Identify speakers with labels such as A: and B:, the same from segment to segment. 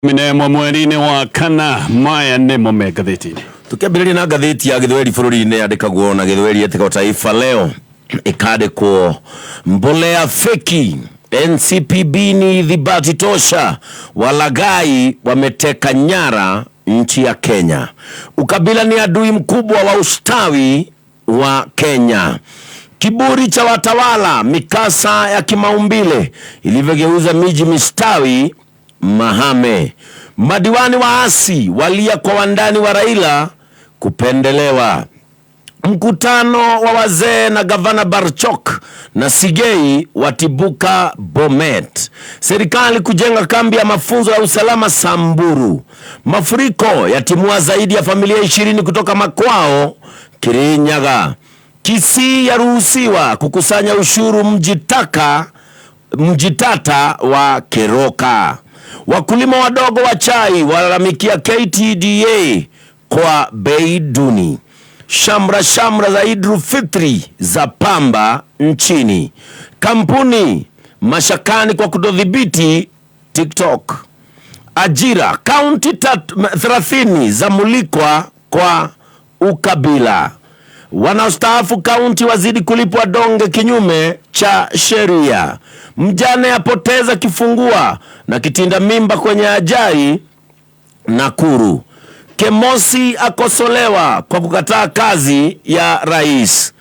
A: 11 mweri-inĩ wa kana. Maya nĩmo me ngathĩti-inĩ.
B: Tukiambĩrĩria na ngathĩti ya Gĩthweri bũrũri-inĩ, yandĩkagwo na Gĩthweri ĩtagwo Taifa Leo, ĩkandĩkwo mbolea feki, NCPB ni dhibati tosha, walaghai wameteka nyara nchi ya Kenya, ukabila ni adui mkubwa wa ustawi wa Kenya, kiburi cha watawala, mikasa ya kimaumbile ilivyogeuza miji mistawi mahame, madiwani waasi walia kwa wandani wa Raila kupendelewa, mkutano wa wazee na gavana Barchok na Sigei watibuka Bomet, serikali kujenga kambi ya mafunzo ya usalama Samburu, mafuriko yatimua zaidi ya familia 20 kutoka makwao Kirinyaga, Kisii yaruhusiwa kukusanya ushuru mji taka mji tata wa Keroka, wakulima wadogo wa chai walalamikia KTDA kwa bei duni, shamra shamra za Idul Fitri za pamba nchini, kampuni mashakani kwa kutodhibiti TikTok, ajira kaunti 30 zamulikwa kwa ukabila, wanaostaafu kaunti wazidi kulipwa donge kinyume cha sheria, mjane apoteza kifungua na kitinda mimba kwenye ajali Nakuru, Kemosi akosolewa kwa kukataa kazi ya rais,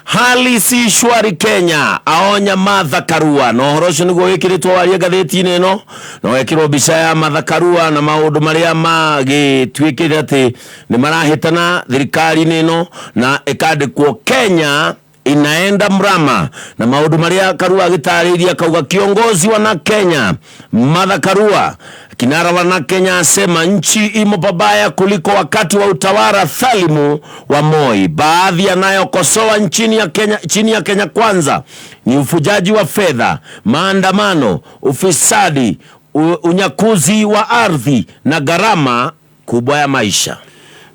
B: hali si shwari Kenya, aonya Martha Karua. Na ũhoro ũcio nĩguo wĩkĩrĩtwo waria ngathĩti-inĩ ĩno, na wekĩrwo mbica ya Martha Karua na maũndũ marĩa magĩtuĩkĩte atĩ nĩ marahĩtana thirikari-inĩ ĩno, na ĩkandĩkwo Kenya inaenda mrama, na maũndũ marĩa Karua agĩtarĩria akauga kiongozi wa na Kenya Martha Karua, kinara wa na Kenya, asema nchi imo pabaya kuliko wakati wa utawala dhalimu wa Moi. Baadhi yanayokosoa nchini ya Kenya, chini ya Kenya Kwanza ni ufujaji wa fedha, maandamano, ufisadi, unyakuzi wa ardhi na gharama kubwa ya maisha.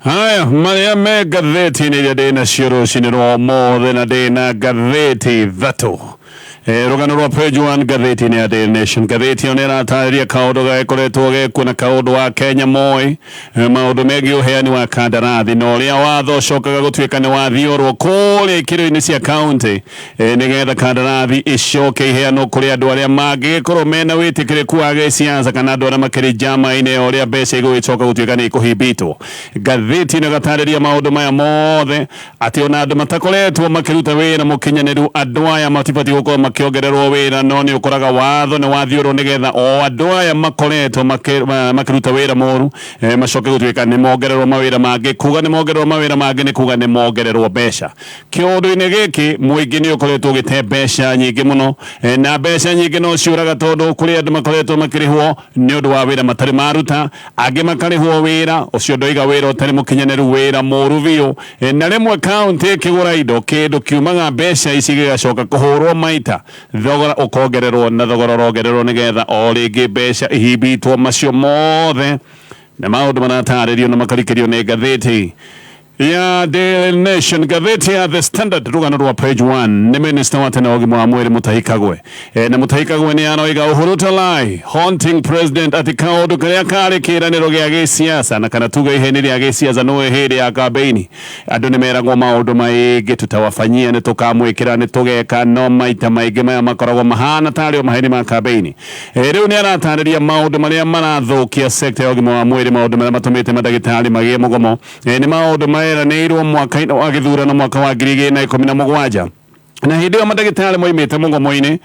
A: Haya marĩa me ngathĩti-inĩ iria ndĩ nacio rũcinĩ rwa ũmũthĩ, na ndĩ na ngathĩti ithatũ. Rũgano rwa page 1 ngathĩti-inĩ ya Daily Nation, ngathĩti ĩyo nĩ ĩratarĩria kaũndũ gagĩkoretwo gekwo na kaũndũ wa Kenya Moi, maũndũ megiĩ ũheani wa kandarathi na ũrĩa watho ũcokaga gũtuĩka nĩ wathiũrwo kũrĩa ikĩro-inĩ cia kaunti, nĩgetha kandarathi icoke iheanwo kũrĩ andũ arĩa mangĩgĩkorwo mena wĩtĩkĩrĩku wa gĩciaca kana andũ arĩa makĩrĩ njama-inĩ ya ũrĩa mbeca igũgĩcoka gũtuĩka nĩ ikũhimbitwo. Ngathĩti ĩno ĩgatarĩria maũndũ maya mothe, atĩ ona andũ matakoretwo makĩruta wĩra mũkinyanĩru, andũ aya matibatiĩ gũkorwo makĩongererwo wĩra, no nĩ ũkoraga watho nĩ wathiũrwo nĩgetha o andũ aya makoretwo makĩruta wĩra mũru, macoke gũtuĩka nĩ mongererwo mawĩra mangĩ. Kuga nĩ mongererwo mawĩra mangĩ nĩ kuga nĩ mongererwo mbeca. Kĩũndũ-inĩ gĩkĩ mũingĩ nĩ ũkoretwo ũgĩte mbeca nyingĩ mũno, na mbeca nyingĩ no ciũraga tondũ kũrĩ andũ makoretwo makĩrĩhwo nĩ ũndũ wa wĩra matarĩ maruta, angĩ makarĩhwo wĩra ũcio ndoiga wĩra ũtarĩ mũkinyanĩru, wĩra mũru biũ, na rĩmwe kaunti ĩkĩgũra indo kĩndũ kiumaga mbeca ici gĩgacoka kũhũrwo maita, thogora ũkongererwo na thogora ũrongererwo nĩgetha o rĩngĩ mbeca ihimbitwo. Macio mothe nĩ maũndũ maratarĩrio na makarikĩrio nĩ ngathĩti ya Daily Nation. Ngathĩti ya The Standard, rũgano rwa page 1 nĩ minister wa tene wa ũgima wa mwĩrĩ Mutahi Kagwe, na Mutahi Kagwe nĩ aroiga Uhuru to lie haunting president, atĩ kaũndũ karĩa karĩ kĩĩranĩro gĩa gĩsiasa na kana tuge iheni rĩa gĩsiasa, nĩwe hĩndĩ ya kambeini andũ nĩ meragwo maũndũ maingĩ, tutawafanyia, nĩ tũkamwĩkĩra, nĩ tũgeka, no maita maingĩ maya makoragwo mahana tarĩ o maheni ma kambeini. Rĩu nĩ aratarĩria maũndũ marĩa marathũkia sekta ya ũgima wa mwĩrĩ, maũndũ marĩa matũmĩte mandagĩtarĩ magĩe mũgomo, nĩ maũndũ maheranĩirwo mwaka-inĩ wa gĩthurano mwaka wa 2017, na hĩndĩ ĩyo mandagĩtarĩ moimĩte mũgomo-inĩ,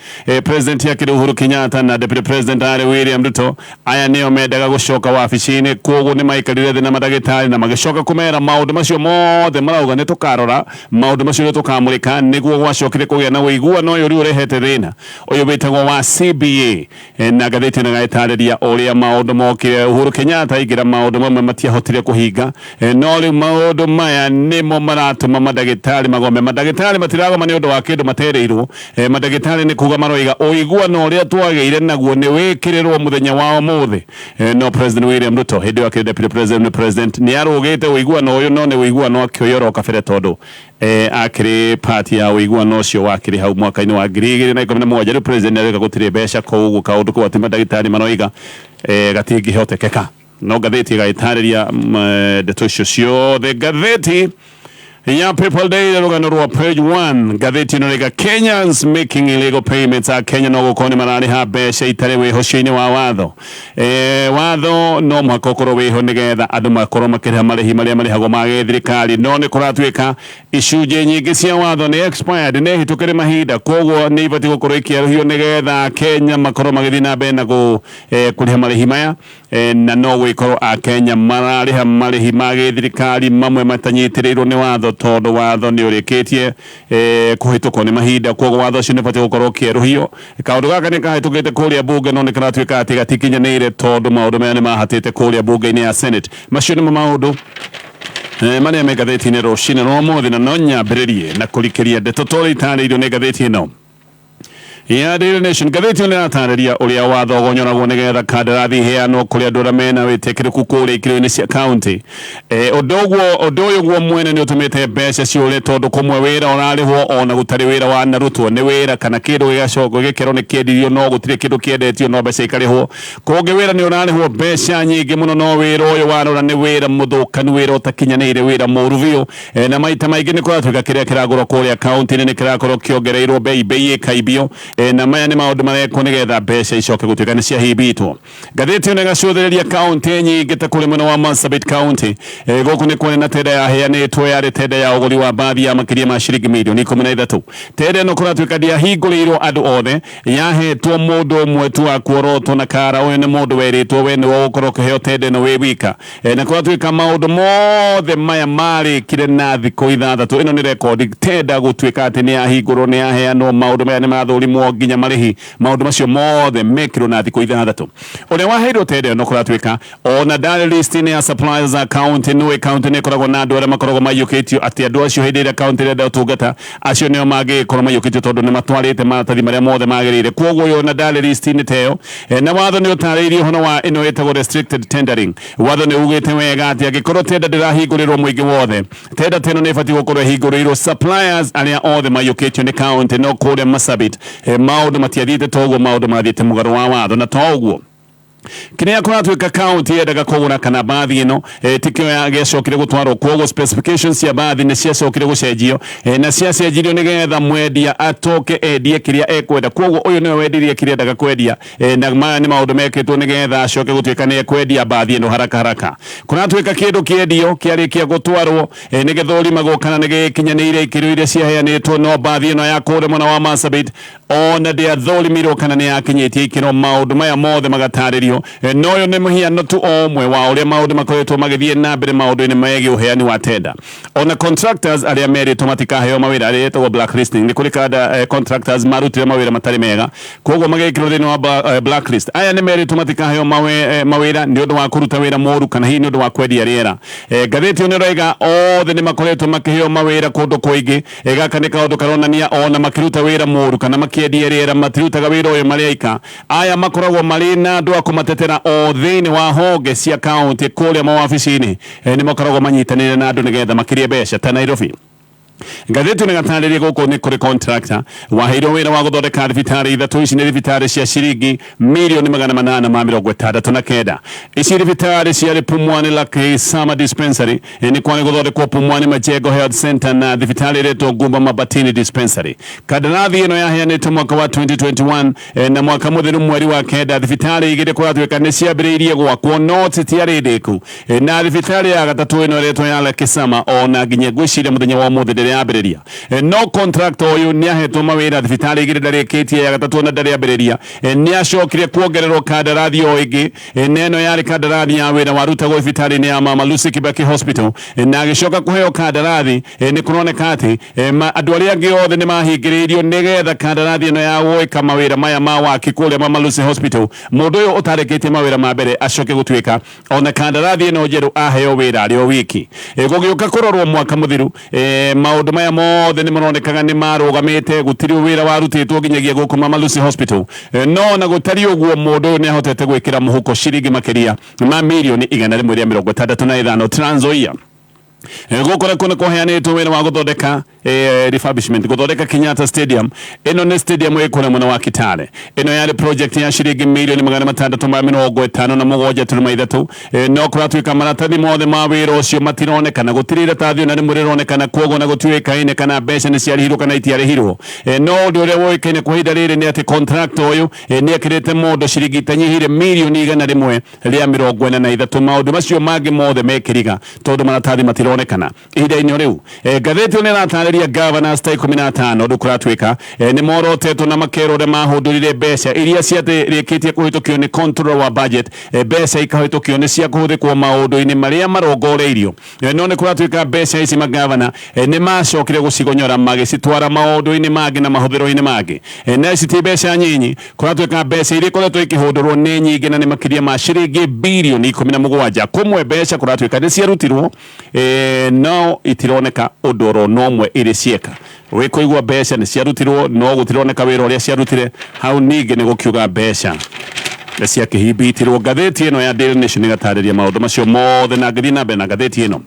A: president akĩrĩ Uhuru Kenyatta na deputy president arĩ William Ruto. Aya nĩo mendaga gũcoka wabici-inĩ, koguo nĩ maikarire thĩ na mandagĩtarĩ na magĩcoka kũmera maũndũ macio mothe marauga nĩ tũkarora, maũndũ macio nĩ tũkamũrĩka, nĩguo gwacokire kũgĩa na ũiguano ũyũ rĩu ũrehete thĩna ũyũ wĩtagwo wa CBA. Na ngathĩti ĩno ĩgatarĩria ũrĩa maũndũ mokire Uhuru Kenyatta aingĩra, maũndũ mamwe matiahotire kũhinga, no rĩu maũndũ maya nĩmo maratũma mandagĩtarĩ magome. Mandagĩtarĩ matiragoma nĩ ũndũ wa kĩndũ materĩirwo. Mandagĩtarĩ nĩ kuga maroiga ũiguano ũrĩa twagĩire naguo nĩ wĩkĩrĩrwo mũthenya wa ũmũthĩ. No President William Ruto hĩndĩ ĩyo akĩrĩ deputy president nĩ president nĩ arũgĩte ũiguano ũyũ, no nĩ ũiguano akĩoya oro kabere tondũ akĩrĩ part ya ũiguano ũcio wakĩrĩ hau mwaka-inĩ wa 2017. Rĩu president nĩ arauga gũtirĩ mbeca, koguo kaũndũ kau atĩ mandagĩtarĩ maroiga gatingĩhotekeka. No ngathĩti ĩgagĩtarĩria ndeto icio ciothe. Ngathĩti ya People Daily, rũgano rwa page 1, ngathĩti ĩno rĩga Kenyans making illegal payments, a Kenya no gũkorwo nĩ mararĩha mbeca itarĩ wĩhocio-inĩ wa watho. Watho no mũhaka ũkorwo wĩho nĩgetha andũ makorwo makĩrĩha marĩhi marĩa marĩhagwo ma gĩthirikari, no nĩ kũratuĩka icunjĩ nyingĩ cia watho nĩ expired, nĩ hĩtũkĩre mahinda, koguo nĩ ibatiĩ gũkorwo ikĩerũhio nĩgetha Kenya makorwo magĩthiĩ na mbere na kũrĩha marĩhi maya. Na no gũgĩkorwo Akenya mararĩha marĩhi ma gĩthirikari mamwe matanyitĩrĩirwo nĩ watho, tondũ watho nĩ ũrĩkĩtie kũhĩtũkwo nĩ mahinda, koguo watho ũcio nĩ ũbatiĩ gũkorwo ũkĩerũhio. Kaũndũ gaka nĩ kahĩtũkĩte kũrĩa mbunge, no nĩ karatuĩka atĩ gatikinyanĩire tondũ maũndũ maya nĩ mahatĩte kũrĩa mbunge-inĩ ya Senate. Macio nĩmo maũndũ marĩa me ngathĩti-inĩ rũcinĩ rwa ũmũthĩ, na no nyambĩrĩrie na kũrikĩria ndeto ta ũrĩa itarĩirio nĩ ngathĩti ĩno ya Daily Nation. Ngathĩti ĩyo nĩratarĩria ũrĩa watho ũgonyoragwo nĩgetha kandarathi iheanwo kũrĩ andũ arĩa mena wĩtĩkĩrĩku kũrĩa ikĩro-inĩ cia county. Ũndũ ũguo ũndũ ũyũ guo mwene nĩ ũtũmĩte mbeca ciũre, tondũ kũmwe wĩra ũrarĩhwo ona gũtarĩ wĩra wanarutwo nĩ wĩra, kana kĩndũ gĩgacoka gĩkerwo nĩ kĩendirio no gũtirĩ kĩndũ kĩendetio no mbeca ikarĩhwo. Kũngĩ wĩra nĩ ũrarĩhwo mbeca nyingĩ mũno, no wĩra ũyũ warora nĩ wĩra mũthũkanu, wĩra ũtakinyanĩire, wĩra mũru biũ. Na maita maingĩ nĩ kũratuĩka kĩrĩa kĩragũrwo kũrĩa kaunti-inĩ nĩ kĩrakorwo kĩongereirwo bei, bei ĩkaimbio. Na maya nĩ maũndũ marekwo nĩgetha mbeca icoke gũtuĩka nĩ ciahimbitwo. Ngathĩti ĩno ĩgacũthĩrĩria kaunti nyingĩ ta kũrĩ mwena wa Marsabit County. Gũkũ nĩ kwarĩ na tenda yaheanĩtwo, yarĩ tenda ya ũgũri wa mbathi ya makĩria ma ciringi mirioni 13. Tenda ĩno kũratuĩka ndĩahingũrĩirwo andũ othe, yahetwo mũndũ ũmwe tu wa kuorotwo na kara. Ũyũ nĩ mũndũ werĩtwo we nĩwe ũgũkorwo ũkĩheo tenda ĩno wĩ wika. Na kũratuĩka maũndũ mothe maya marĩkire na thikũ 6. Ĩno nĩ rekondi, tenda gũtuĩka atĩ nĩ yahingũrwo, nĩ yaheanwo, maũndũ maya nĩ mathũrimwo nginya marĩhi, maũndũ macio mothe mekirwo na thikũ 6. Ũrĩa waheirwo tenda ĩno kũratuĩka ona ndarĩ list-inĩ ya suppliers a county. Nĩũĩ county nĩ ĩkoragwo na andũ arĩa makoragwo maiyũkĩtio atĩ andũ acio hĩndĩ ĩrĩa county ĩrenda ũtungata, acio nĩo mangĩgĩkorwo maiyũkĩtio tondũ nĩ matwarĩte maratathi marĩa mothe magĩrĩire. Koguo ũyũ ona ndarĩ list-inĩ ta ĩyo. Na watho nĩ ũtarĩirie ũhoro wa ĩno ĩtagwo restricted tendering. Watho nĩ ugĩte wega atĩ angĩkorwo tenda ndĩrahingũrĩrwo mũingĩ wothe, tenda ta ĩno nĩ ĩbatiĩ gũkorwo ĩhingũrĩirwo suppliers arĩa othe maiyũkĩtio nĩ county. No kũrĩa Marsabit maũndũ matiathiĩte ta ũguo, maũndũ mathiĩte mũgarũ wa watho. Na to ũguo, kĩrĩa kũratuĩka county yendaga kũgũra kana mbathi ĩno tikĩo gĩacokire gũtwarwo, koguo specifications cia mbathi nĩ ciacokire gũcenjio, na ciacenjirio nĩgetha mwendia atoke endie kĩrĩa ekwenda. Koguo ũyũ nĩwe wendirie kĩrĩa endaga kwendia, na maya nĩ maũndũ mekĩtwo nĩgetha acoke gũtuĩka nĩ ekwendia mbathi ĩno haraka haraka. Kũratuĩka kĩndũ kĩendio kĩarĩkia gũtwarwo nĩ gĩthũrimagwo kana nĩ gĩkinyanĩire ikĩro iria ciaheanĩtwo, no mbathi ĩno ya kũrĩa mwena wa Marsabit ona ndĩathũrimirwo kana nĩ yakinyĩtie ikĩro. Maũndũ maya mothe magatarĩrio, no ũyũ nĩ mũhiano tu o ũmwe wa ũrĩa maũndũ makoretwo magĩthiĩ na mbere maũndũ-inĩ megiĩ ũheani wa tenda. Ona contractors arĩa merĩtwo matikaheo mawĩra, arĩa ĩtagwo blacklisting, nĩ kũrĩ kada contractors marutire mawĩra matarĩ mega, koguo magĩkĩrwo thĩinĩ wa blacklist. Aya nĩ merĩtwo matikaheo mawĩra nĩ ũndũ wa kũruta wĩra mũru kana hihi nĩ ũndũ wa kwendia rĩera. Ngathĩti ĩyo nĩ ĩroiga othe nĩ makoretwo makĩheo mawĩra kũndũ kũingĩ. Gaka nĩ kaũndũ karonania ona makĩruta wĩra mũru kana makĩendia rĩera, matirutaga wĩra ũyũ marĩ aika. Aya makoragwo marĩ na andũ a kũmatetera o thĩinĩ wa honge cia kaunti kũrĩa mawabici-inĩ. Nĩ makoragwo manyitanĩire na andũ nĩgetha makĩrie mbeca ta Nairobi. Ngathĩti nĩ gatarĩria gũkũ nĩ kũrĩ contractor waheirwo wĩra wa gũthondeka thibitarĩ ithatũ. Ici nĩ thibitarĩ cia ciringi mirioni 869. Ici thibitarĩ ciarĩ Pumwani Lakisama Dispensary, nĩ kwarĩ gũthondekwo Pumwani Majengo Health Center na thibitarĩ ĩretwo Ngumba Mabatini Dispensary. Kandarathi ĩno yaheanĩtwo mwaka wa 2021, na mwaka mũthiru mweri wa 9 thibitarĩ igĩrĩ kũratuĩka nĩ ciambĩrĩirie gwakwo no citiarĩ ndĩku, na thibitarĩ ya gatatũ ĩno ĩretwo ya Lakisama ona nginya ngwĩciria mũthenya wa ũmũthĩ ndĩrĩ yambĩrĩria. No contractor ũyũ nĩ ahetwo mawĩra thibitarĩ igĩrĩ ndarĩkĩtie, ya gatatũ ona ndarĩ ambĩrĩria. Nĩ acokire kuongererwo kandarathi o ĩngĩ, na ĩno yarĩ kandarathi ya wĩra warutagwo thibitarĩ-inĩ ya Mama Lucy Kibaki Hospital, na agĩcoka kũheo kandarathi. Nĩ kũroneka atĩ andũ arĩa angĩ othe nĩ mahingĩrĩirio nĩgetha kandarathi ĩno ya gwĩka mawĩra maya ma waki kũrĩa Mama Lucy Hospital, mũndũ ũyũ ũtarĩkĩtie mawĩra ma mbere acoke gũtuĩka ona kandarathi ĩno njerũ aheo wĩra arĩ o wiki. Gũgĩũka kũrorwo mwaka mũthiru, maũndũ Maũndũ maya mothe nĩ maronekaga nĩ marũgamĩte, gũtirĩ wĩra warutĩtwo nginyagia gũkũ Mama Lucy Hospital. No na gũtariĩ ũguo, mũndũ ũyũ nĩ ahotete gwĩkĩra mũhuko ciringi makĩria ma mirioni 165 Trans Nzoia. Gũkũ nakuo nĩ kũheanĩtwo wĩra wa gũthondeka refurbishment, gũthondeka Kenyatta Stadium. Ĩno nĩ stadium ĩ kũrĩa mwena wa Kitale. Ĩno yarĩ project ya ciringi mirioni 657.3. No kũratuĩka maratathi mothe ma wĩra ũcio matironekana, gũtirĩ iratathi ona rĩmwe rĩronekana, kwoguo na gũtiũĩkaine kana mbeca nĩ ciarĩhirwo kana itiarĩhirwo. No ũndũ ũrĩa ũĩkaine kwa ihinda rĩrĩ nĩ atĩ contractor ũyũ nĩ ekĩrĩte mũndũ ciringi itanyihĩire mirioni 143. Maũndũ macio mangĩ mothe mekĩriga tondũ maratathi matironekana ihinda-inĩ o rĩu. Ngathĩti ĩyo nĩ ĩratarĩria governors ta 15 ũndũ kũratuĩka nĩ morotetwo na makerwo ũrĩa mahũndũrire mbeca iria ciarĩkĩtie kũhĩtũkio nĩ controller wa budget, mbeca ikahĩtũkio nĩ cia kũhũthĩkwo maũndũ-inĩ marĩa marongoreirio. No nĩ kũratuĩka mbeca ici magavana nĩ macokire gũcigonyora magĩcitwara maũndũ-inĩ mangĩ na mahũthĩro-inĩ mangĩ. Na ici ti mbeca nyinyi, kũratuĩka mbeca iria ikoretwo ikĩhũndũrwo nĩ nyingĩ na nĩ makĩria ma ciringi birioni 17. Kũmwe mbeca kũratuĩka nĩ ciarutirwo, no itironeka ũndũ oro na ũmwe irĩ cieka. Wĩkũigua mbeca nĩ ciarutirwo no gũtironeka wĩra ũrĩa ciarutire hau, ningĩ nĩ gũkiuga mbeca nĩ ciakĩhimbitirwo. Ngathĩti ĩno ya Daily Nation ĩgatarĩria maũndũ macio mothe, na ngĩthiĩ na mbere na ngathĩti ĩno,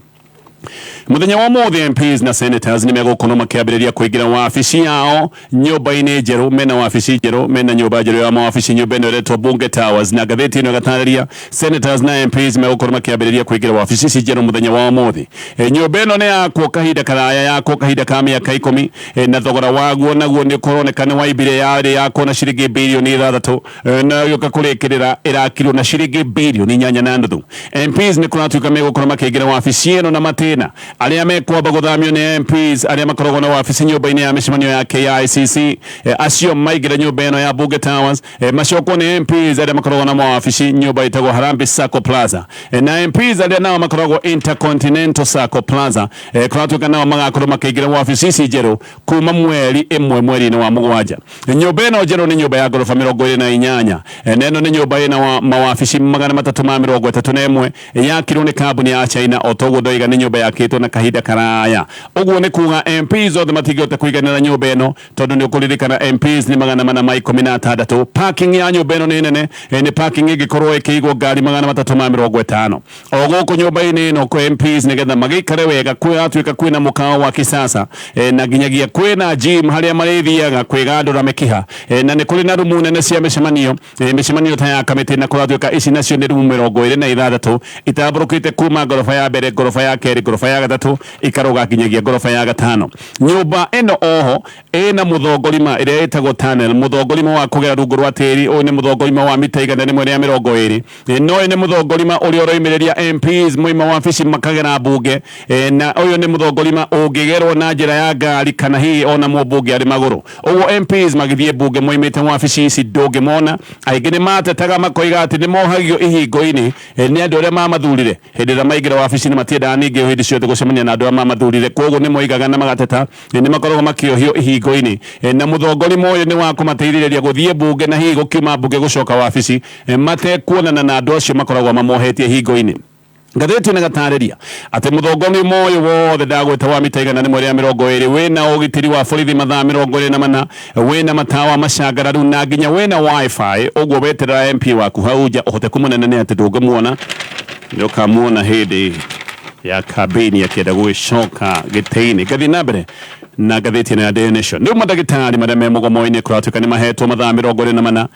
A: mũthenya wa ũmũthĩ MPs na senators nĩ megũkorwo makĩambĩrĩria kũingĩra wabici yao nyũmba-inĩ njerũ. Mena wabici njerũ, mena nyũmba njerũ ya mawabici, nyũmba ĩno ĩretwo Bunge Towers, na ngathĩti ĩno ĩgatarĩria senators na MPs megũkorwo makĩambĩrĩria kũingĩra wabici ici njerũ mũthenya wa ũmũthĩ. Nyũmba ĩno nĩ yakwo kahinda karaya, yakwo kahinda ka mĩaka 10, na thogora waguo naguo nĩ ũkoroneka nĩ waimbire. Yarĩ yakwo na ciringi birioni 6, na yũka kũrĩkĩrĩra ĩrakirwo na ciringi birioni 8.5. MPs nĩ kũratuĩka megũkorwo makĩingĩra wabici ĩno na matĩna. Arĩa mekwamba gũthamio nĩ MPs arĩa makoragwo na wabici nyũmba-inĩ ya mĩcemanio ya KICC. Acio maingĩra nyũmba ĩno ya Bunge Towers, macokwo nĩ MPs arĩa makoragwo na mawabici nyũmba ĩtagwo Harambee Sacco Plaza, na MPs arĩa nao makoragwo Intercontinental Sacco Plaza. Kũratuĩka nao magakorwo makĩingĩra wabici ici njerũ kuma mweri 1 mweri-inĩ wa mũgwanja. Nyũmba ĩno njerũ nĩ nyũmba ya ngoroba 28, na ĩno nĩ nyũmba ĩna mawabici 331. Yakirwo nĩ kambuni ya China. O toguo ndoiga, nĩ nyũmba yakĩtwo na kahinda karaya. Ũguo nĩ kuga MPs othe matingĩhota kũiganĩra nyũmba ĩno, tondũ nĩ ũkũririkana MPs nĩ 416. Parking ya nyũmba ĩno nĩ nene, nĩ parking ĩngĩkorwo ĩkĩigwo ngari 350. O gũkũ nyũmba-inĩ ĩno kwa MPs, nĩgetha magĩikare wega, kwĩratuĩka kwĩna mũkawa wa kisasa, na nginyagia kwĩna gym harĩa marĩthiaga kwĩgandũra mĩkiha, na nĩ kũrĩ na rumu nene cia mĩcemanio, mĩcemanio ta ya kamĩtĩ, na kũratuĩka ici nacio nĩ rumu 26 itambũrũkĩte kuma ngoroba ya mbere, ngoroba ya kerĩ, ngoroba ya gatatũ, ikarũga nginyagia ngoroba ya gatano. Nyũmba ĩno oho ĩna mũthongorima ĩrĩa ĩtagwo tunnel, mũthongorima wa kũgera rungu rwa tĩri. Ũyũ nĩ mũthongorima wa mita 120. No ũyũ nĩ mũthongorima ũrĩa ũroimĩrĩria MPs moima wabici makagera mbunge, na ũyũ nĩ mũthongorima ũngĩgerwo na njĩra ya ngari kana hihi ona mũmbunge arĩ magũrũ. Ũguo MPs magĩthiĩ mbunge moimĩte wabici ici ndũngĩmona. Aingĩ nĩ matetaga makoiga atĩ nĩ mohagio ihingo-inĩ nĩ andũ arĩa mamathurire. Hĩndĩ ĩrĩa maingĩra wabici nĩ matiendaga ningĩ hĩndĩ ciothe gũcemania na andũ arĩa mamathurire, koguo nĩ moigaga na magateta nĩ makoragwo makĩohio ihingo-inĩ. Na mũthongorima ũyũ nĩ wa kũmateithĩrĩria gũthiĩ mbunge na hihi gũkiuma mbunge gũcoka wabici matekuonana na andũ acio makoragwo mamohetie ihingo-inĩ. Ngathĩti ĩno ĩgatarĩria atĩ mũthongorima ũyũ wothe ndagwĩta wa mita 120 wĩna ũgitĩri wa borithi mathaa 24, wĩna matawa macangararu na nginya wĩna WiFi. Ũguo weterera MP waku hau nja, ũhoteku mũnene nĩ atĩ ndũngĩmuona, nĩ ũkamuona hĩndĩ ya kambĩini akĩenda gũgĩcoka gĩtĩ-inĩ. Ngathiĩ na mbere na ngathĩti ĩno ya Daily Nation. Rĩu mandagĩtarĩ marĩa me mũgomo-inĩ kũratuĩka nĩ mahetwo mathaa 24,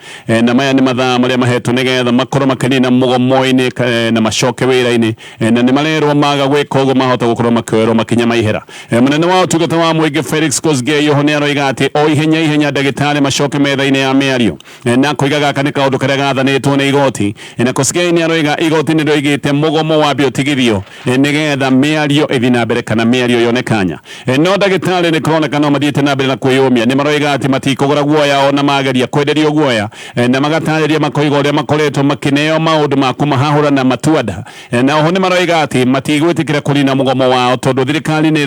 A: na maya nĩ mathaa marĩa mahetwo nĩgetha makorwo makĩnina mũgomo-inĩ na macoke wĩra-inĩ, na nĩ marerwo maga gwĩka ũguo mahota gũkorwo makĩoerwo makinya ma ihera. Mũnene wa ũtungata wa mũingĩ Felix Kosgei oho nĩ aroiga atĩ o ihenya ihenya ndagĩtarĩ macoke metha-inĩ ya mĩario, na koiga gaka nĩ kaũndũ karĩa gathanĩtwo nĩ igoti. Na Kosgei nĩ aroiga igoti nĩ rĩoigĩte mũgomo wambe ũtigithio nĩgetha mĩario ĩthiĩ na mbere kana mĩario yone kanya. No ndagĩtarĩ nĩ kũroneka no mathiĩte na mbere na kwĩyũmia. Nĩ maroiga atĩ matikũgũra guoya ona mageria kwenderio guoya, na magatarĩria makoiga ũrĩa makoretwo makĩneo maũndũ ma kũmahahũra na matuanda. Na oho nĩ maroiga atĩ matigwĩtĩkĩra kũnina mũgomo wao tondũ thirikari nĩ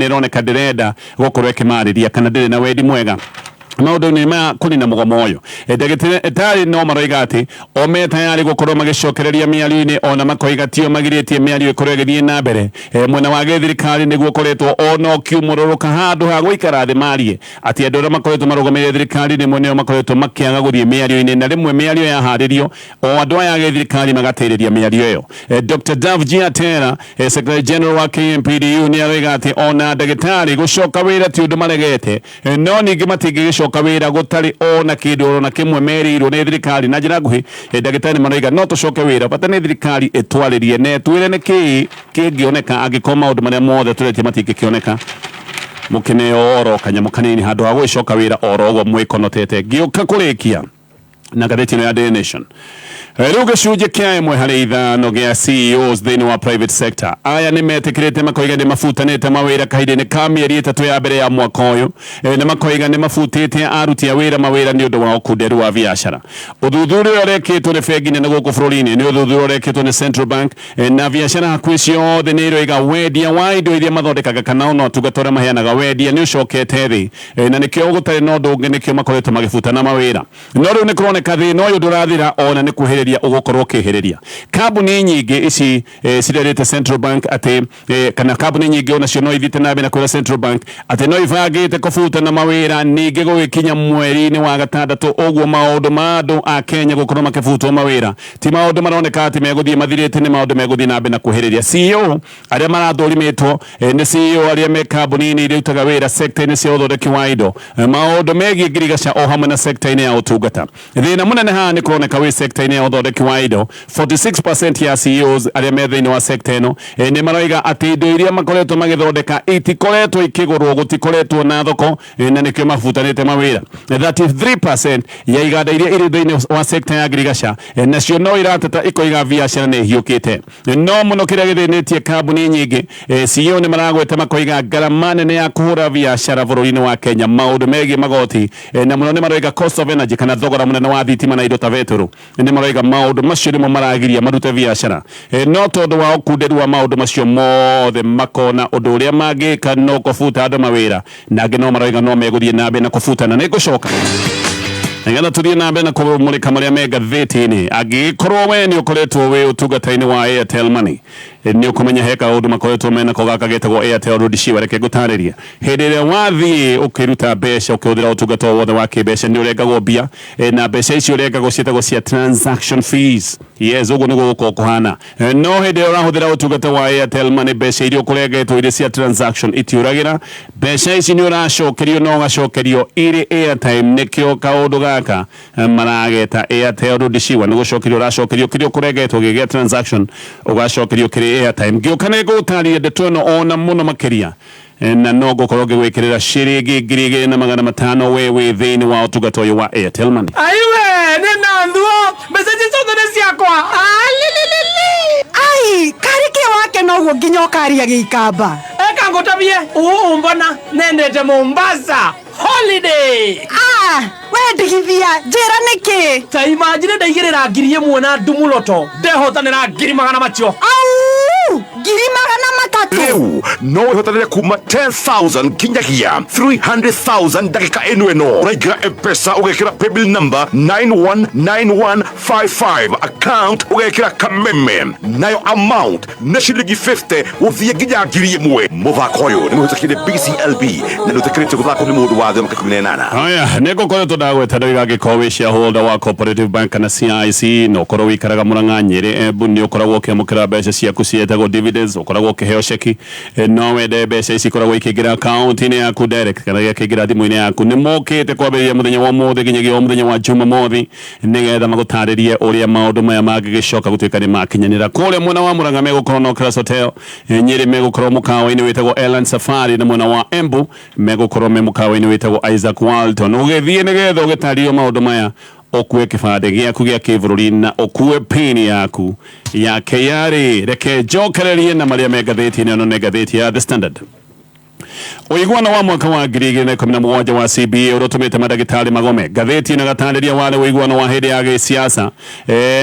A: ĩroneka ndĩrenda gũkorwo ĩkĩmarĩria kana ndĩrĩ na wendi mwega. Maũndũ-inĩ ma kũnina mũgomo ũyũ, ndagĩtarĩ no maroiga atĩ o me tayarĩ gũkorwo magĩcokereria mĩario-inĩ, ona makoiga tio magirĩtie mĩario ĩkorwo ĩgĩthiĩ na mbere. Mwena wa gĩthirikari nĩguo ũkoretwo ona ũkiumũrũrũka handũ ha gũikara thĩ marie atĩ andũ arĩa makoretwo marũgamĩrĩire thirikari rĩmwe nĩo makoretwo makĩaga gũthiĩ mĩario-inĩ, na rĩmwe mĩario yaharĩrio o andũ aya a gĩthirikari magatĩrĩria mĩario ĩyo. Dr. Davji Atera, Secretary General wa KMPDU, nĩ aroiga atĩ ona ndagĩtarĩ gũcoka wĩra ti ũndũ maregete, no ningĩ matingĩgĩcoka wĩra gũtarĩ ona kĩndũ orona kĩmwe merĩirwo nĩ thirikari. Na njĩra nguhĩ, ndagĩtarĩ nĩ maroiga no tũcoke wĩra bata nĩ thirikari ĩtwarĩrie na ĩtwĩre nĩ kĩĩ kĩngĩoneka angĩkorwo maũndũ marĩa mothe tũretia matingĩkĩoneka. Mũkĩneo oro kanyamũ kanini handũ ha gũgĩcoka wĩra oro ũguo mwĩkonotete. Ngĩũka kũrĩkia na ngathĩti ĩno ya Daily Nation, rĩu gĩcunjĩ kĩa 1 harĩ 5 gĩa CEOs thĩinĩ wa private sector aya nĩ metĩkĩrĩte makoiga nĩ mabutanĩte mawĩra kahinda-inĩ ka mĩeri 3 ya mbere ya mwaka ũyũ, na makoiga nĩ mabutĩte aruti a wĩra mawĩra nĩ ũndũ wa ũkunderu wa biacara. Ũthuthuria ũrĩa ũrekĩtwo nĩ bengi nene gũkũ bũrũri-inĩ nĩ ũthuthuria ũrekĩtwo nĩ Central Bank, na biacara hakuhĩ ciothe nĩ iroiga wendia wa indo iria mathondekaga kana ona ũtungata ũrĩa maheanaga, wendia nĩ ũcokete thĩ, na nĩkĩo gũtarĩ na ũndũ ũngĩ nĩkĩo makoretwo magĩbutana mawĩra. No rĩu nĩ kũroneka thĩna ũyũ ndũrathira, ona nĩ kwĩhĩrĩria ũgũkorwo ũkĩhĩrĩria. Kambuni nyingĩ ici cirerĩte Central Bank atĩ kana kambuni nyingĩ onacio no ithiĩte na mbere na kwĩra Central Bank atĩ no ibangĩte kũbutana mawĩra ningĩ gũgĩkinya mweri-inĩ wa gatandatũ. Ũguo maũndũ ma andũ a Kenya gũkorwo makĩbutwo mawĩra ti maũndũ maroneka atĩ megũthiĩ mathirĩte, nĩ maũndũ megũthiĩ na mbere na kwĩhĩrĩria. CEO arĩa marathũrimĩtwo nĩ CEO arĩa me kambuni-inĩ iria irutaga wĩra sector-inĩ cia ũthondeki wa indo, maũndũ megiĩ ngirigaca, o hamwe na sector-inĩ ya ũtungata. Thĩna mũnene haha nĩ kũroneka wĩ sector-inĩ ya ũthondeki wa indo. 46% ya CEOs arĩa me thĩinĩ wa sector ĩno nĩ maroiga atĩ indo iria makoretwo magĩthondeka itikoretwo ikĩgũrwo, gũtikoretwo na thoko, na nĩkĩo mabutanĩte mawĩra. 33% ya iganda iria irĩ thĩinĩ wa sector ya ngirigaca nacio no irateta ikoiga biacara nĩ ihiũkĩte. No mũno kĩrĩa gĩthĩnĩtie kambuni nyingĩ, CEO nĩ maragweta makoiga ngarama nene ya kũhũra biacara bũrũri-inĩ wa Kenya, maũndũ megiĩ magoti, na mũno nĩ maroiga cost of energy kana thogora mũnene wa thitima na indo ta betũrũ. Nĩ maroiga maũndũ macio nĩmo maragiria marute biacara, no tondũ wa ũkunderu wa maũndũ macio mothe makona ũndũ ũrĩa mangĩka no kũbuta andũ mawĩra, na angĩ no maroiga no megũthiĩ na mbere na kũbutana. Nĩ ngũcoka nĩgetha tũthiĩ na mbere na kũmũrĩka marĩa me ngathĩti-inĩ. Angĩgĩkorwo we nĩ ũkoretwo wĩ ũtungata-inĩ wa Airtel Money, nĩ ũkũmenya he kaũndũ makoretwo menako gaka getagwo Airtel Rudishiwa. Reke ngũtarĩrie. Hĩndĩ ĩrĩa wathiĩ ũkĩruta mbeca ũkĩhũthĩra ũtungata o wothe wa kĩmbeca, nĩ ũrengagwo mbia, na mbeca icio ũrengagwo ciĩtagwo cia transaction fees. Yes, ũguo nĩguo gũkorwo kũhana. No hĩndĩ ĩrĩa ũrahũthĩra ũtungata wa Airtel Money, mbeca iria ũkũrengetwo irĩ cia transaction itiũragĩra. Mbeca ici nĩ ũracokerio, no ũgacokerio irĩ airtime. Nĩkĩo kaũndũ gaka marageta Airtel Rudishiwa. Nĩ gũcokerio ũracokerio kĩrĩa ũkũrengetwo gĩ gĩa transaction, ũgacokerio kĩrĩ airtime. Ngĩũka nĩ ngũgũtarĩria ndeto ĩno ona mũno makĩria, na no ngũkorwo ngĩgwĩkĩrĩra ciringi 2500 we wĩ thĩinĩ wa ũtungata ũyũ wa Airtel Money.
C: Aiwe, nĩ nanthuo mbeca ici ciothe nĩ ciakwa.
D: Alililili. Ai, karĩ kĩ wake noguo nginya ũkaria gĩikamba?
C: Eka ngũtabie ũũ, mbona nendete Mombasa holiday.
D: Ah, we ndigithia, njĩra nĩkĩ?
C: Ta imagine, ndaigĩrĩra 1000 na ndumuloto ndehotanĩra ngiri magana macio.
D: Au, 300,000?
E: Rĩu no wĩhotanĩre kuma 10,000 nginyagia 300,000 ndagĩka ĩno ĩno. Ũraingĩra M-Pesa, ũgekĩra paybill number 919155, account ũgekĩra Kameme, nayo amount nĩ ciringi 50 gũthiĩ nginya 1000. Mũthako ũyũ nĩ mũhĩtũkire BCLB na nĩ ũtĩkĩrĩtio gũthakwo nĩ mũndũ wa thĩ wa mĩaka 18.
A: Haya, nĩ ngũkoretwo ndagweta ndoiga angĩkorwo wĩ shareholder wa Cooperative Bank kana CIC, na ũkorwo wĩikaraga Murang'a, Nyĩrĩ, Embu, nĩ ũkoragwo ũkĩamũkĩra mbeca ciaku ciĩtagwo dividends, ũkoragwo ũkĩheo ceki. No wende mbeca ici ikoragwo ikĩingĩra akaunti-inĩ yaku direct kana gĩakĩingĩra thimũ-inĩ yaku. Nĩ mokĩte kwambĩrĩria mũthenya wa ũmũthĩ nginyagia o mũthenya wa Jumamothi nĩgetha magũtarĩrie ũrĩa maũndũ maya mangĩgĩcoka gũtuĩka nĩ makinyanĩra. Kũrĩa mwena wa Murang'a megũkorwo no Class Hotel, Nyĩrĩ megũkorwo mũkawa-inĩ wĩtagwo Elan Safari, na mwena wa Embu megũkorwo me mũkawa-inĩ wĩtagwo Isaac Walton. Ũgĩthiĩ nĩgetha ũgĩtarĩrio maũndũ maya, ũkue kĩbandĩ gĩaku gĩa kĩbũrũri na ũkue pin yaku ya KRA. Reke njokererie na marĩa me ngathĩti-inĩ ĩno, nĩ ngathĩti ya The Standard. Ũiguano wa mwaka wa 2017 wa CBA ũrĩa ũtũmĩte mandagĩtarĩ magome. Ngathĩti ĩno ĩgatarĩria warĩ ũiguano wa hĩndĩ ya gĩsiasa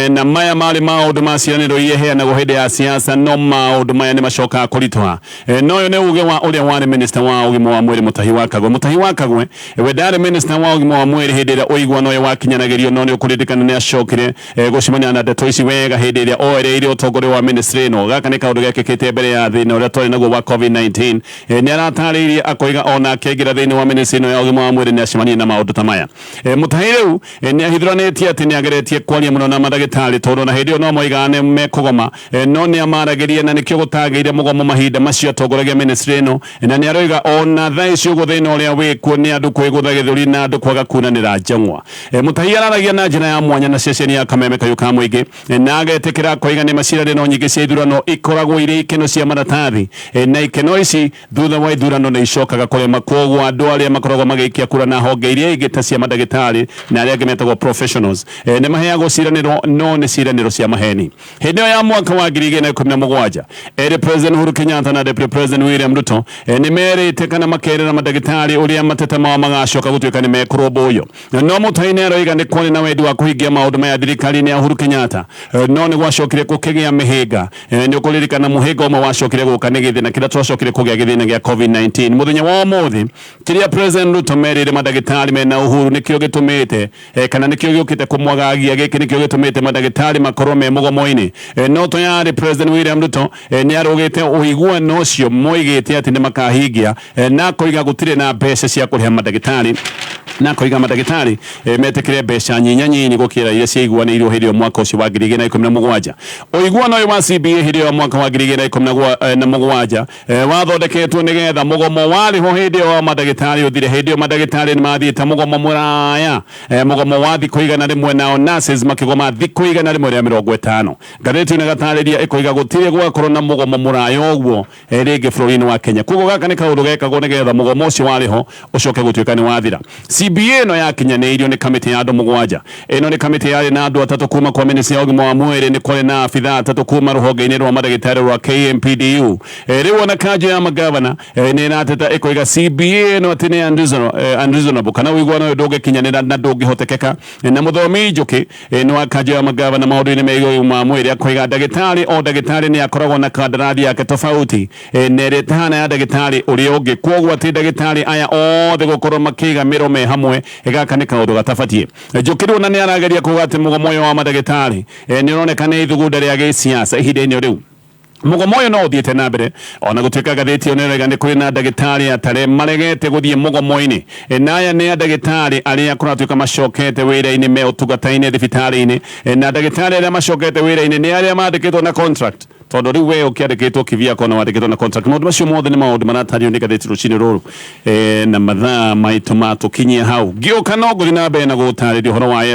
A: na maya marĩ maũndũ ma ciĩranĩro iria iheanagwo hĩndĩ ya siasa, no maũndũ maya nĩ macokaga kũritũha. No ũyũ nĩ uge wa ũrĩa warĩ minista wa ũgima wa mwĩrĩ Mutahi wa Kagwe. Mutahi wa Kagwe we ndarĩ minista wa ũgima wa mwĩrĩ hĩndĩ ĩrĩa ũiguano ũyũ wakinyanagĩrio, no nĩ ũkũririkana nĩ acokire gũcemania na ndeto ici wega hĩndĩ ĩrĩa oereire ũtongoria wa ministry ĩno. Gaka nĩ kaũndũ gekĩkĩte mbere ya thĩna ũrĩa twarĩ naguo wa COVID-19. Nĩ aratarĩirie akoiga ona akĩingĩra thĩinĩ wa ministry ĩno ya ũgima wa mwĩrĩ nĩ acemanirie na maũndũ ta maya. Mutahi rĩu nĩ ahithũranĩtie atĩ nĩ ageretie kwaria mũno na mandagĩtarĩ tondũ na hĩndĩ ĩyo no moigaga nĩ mekũgoma, no nĩ amaragĩria na nĩkĩo gũtagĩire mũgomo mahinda macio atongoragia ministry ĩno, na nĩ aroiga ona thaa ici ũguo thĩna ũrĩa wĩkuo nĩ andũ kwĩgũtha gĩthũri na andũ kwaga kunanĩra njeng'wa. Mutahi araragia na njĩra ya mwanya na ceceni ya Kameme Kayũ ka Mũingĩ, na agetĩkĩra akoiga nĩ maciranĩro nyingĩ cia ithurano ikoragwo irĩ ikeno cia maratathi, na ikeno ici thutha wa ithurano nĩ icokaga kũrema. Kwoguo andũ arĩa makoragwo magĩikia kura na honge iria ingĩ ta cia mandagĩtarĩ na arĩa angĩ metagwo professionals, nĩ maheagwo ciranĩro no nĩ ciranĩro cia maheni. Hĩndĩ ĩyo ya mwaka wa 2017 ere President Uhuru Kenyatta na Deputy President William Ruto nĩ merĩte kana makerĩra mandagĩtarĩ ũrĩa mateta mao magacoka gũtuĩka nĩ mekũrũmbũiyo. No Mutahi nĩ aroiga nĩ kwarĩ na wendi wa kũhingia maũndũ maya thirikari-inĩ ya Uhuru Kenyatta, no nĩ gwacokire gũkĩgĩa mĩhĩnga. Nĩ ũkũririkana mũhĩnga ũmwe wacokire gũka nĩ gĩthĩna kĩrĩa twacokire kũgĩa, gĩthĩna gĩa COVID-19. Mũthenya wa ũmũthĩ kĩrĩa President Ruto merĩire mandagĩtarĩ mena Uhuru nĩkĩo gĩtũmĩte, kana nĩkĩo gĩũkĩte kũmwagagia. Gĩkĩ nĩkĩo gĩtũmĩte mandagĩtarĩ makorwo me mũgomo-inĩ. No tayari President William Ruto nĩ arũgĩte ũiguano ũcio moigĩte atĩ nĩ makahingia, na akoiga gũtirĩ na mbeca cia kũrĩha mandagĩtarĩ, na akoiga mandagĩtarĩ metĩkĩre mbeca nyinya nyinyi gũkĩra iria ciaiguanĩirwo hĩndĩ ĩyo mwaka ũcio wa 2017. Ũiguano ũyũ wa CBA hĩndĩ ĩyo mwaka wa 2017 wathondeketwo nĩgetha mũgomo warĩ ho hĩndĩ ĩyo wa mandagĩtarĩ ũthire. Hĩndĩ ĩyo mandagĩtarĩ nĩ mathiĩte mũgomo mũraya, mũgomo wa thikũ 100, nao nurses makĩgoma thikũ 150. Ngathĩti ĩno ĩgatarĩria ĩkoiga gũtirĩ gwakorwo na mũgomo mũraya ũguo rĩngĩ bũrũri-inĩ wa Kenya. Koguo gaka nĩ kaũndũ gekagwo nĩgetha mũgomo ũcio warĩ ho ũcoke gũtuĩka nĩ wathira. CBA ĩno yakinyanĩirio nĩ kamĩtĩ ya andũ 7. Ĩno nĩ kamĩtĩ yarĩ na andũ 3 kuma kwa ministry ya ũgima wa mwĩrĩ, nĩ kwarĩ na abithaa 3 kuma rũhonge-inĩ rwa mandagĩtarĩ rwa KMPDU. Rĩu ona kanjũ ya magavana nĩ ĩrateta ĩkoiga CBA ĩno atĩ nĩ unreasonable, kana ũiguano ũyũ ndũngĩkinyanĩra na ndũngĩhotekeka. Na Mũthomi Njũkĩ nĩ wa kanjũ ya magavana maũndũ-inĩ megiĩ ũgima wa mwĩrĩ akoiga ndagĩtarĩ o ndagĩtarĩ nĩ akoragwo na kandarathi yake tofauti, na ĩrĩa ĩtahana ya ndagĩtarĩ ũrĩa ũngĩ. Koguo atĩ ndagĩtarĩ aya othe gũkorwo makĩiga mĩro me hamwe, gaka nĩ kaũndũ gatabatiĩ. Njũkĩ rĩu ona nĩ arageria kuga atĩ mũgomo ũyũ wa mandagĩtarĩ nĩ ũroneka nĩ ithugunda rĩa gĩsiasa ihinda-inĩ rĩu. Mũgomo ũyũ no ũthiĩte na mbere ona gũtuĩka ngathĩti ĩyo nĩ ĩroiga nĩ kũrĩ na ndagĩtarĩ atare maregete gũthiĩ mũgomo-inĩ. Na aya nĩ ndagĩtarĩ arĩa kũratuĩka macokete wĩra-inĩ me ũtungata-inĩ thibitarĩ-inĩ, na ndagĩtarĩ arĩa macokete wĩra-inĩ nĩ arĩa mandĩkĩtwo na contract, tondũ rĩu we ũkĩandĩkĩtwo kivyako na wandĩkĩtwo na contract. Maũndũ macio mothe nĩ maũndũ maratario nĩ ngathĩti rũcinĩ rũrũ, na mathaa maitũ matũkinyia hau. Ngĩũka no ngũthiĩ na mbere na gũtarĩria ũhoro wa